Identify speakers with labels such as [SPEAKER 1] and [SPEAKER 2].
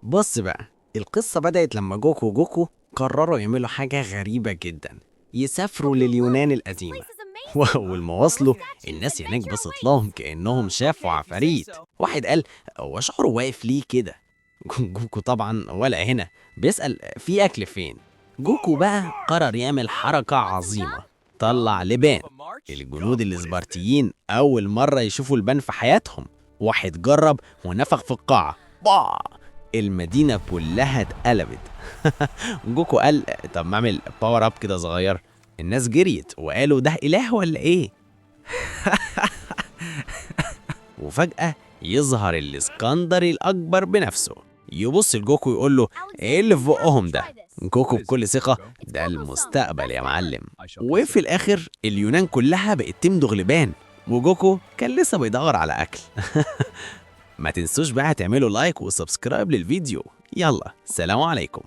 [SPEAKER 1] بص بقى، القصة بدأت لما جوكو وجوكو قرروا يعملوا حاجة غريبة جدا، يسافروا لليونان القديمة. وأول ما وصلوا الناس هناك بصت لهم كأنهم شافوا عفاريت. واحد قال هو شعره واقف ليه كده؟ جوكو طبعا ولا هنا، بيسأل في أكل فين. جوكو بقى قرر يعمل حركة عظيمة، طلع لبان. الجنود الإسبارتيين أول مرة يشوفوا لبان في حياتهم. واحد جرب ونفخ في القاعة، با المدينة كلها اتقلبت. جوكو قال طب ما اعمل power up كده صغير. الناس جريت وقالوا ده إله ولا إيه؟ وفجأة يظهر الإسكندر الأكبر بنفسه، يبص لجوكو يقول له إيه اللي في بقهم ده؟ جوكو بكل ثقة ده المستقبل يا معلم. وفي الآخر اليونان كلها بقت تمضغ لبان، وجوكو كان لسه بيدور على أكل. ما تنسوش بقى تعملوا like و subscribe للفيديو. يلا سلام عليكم.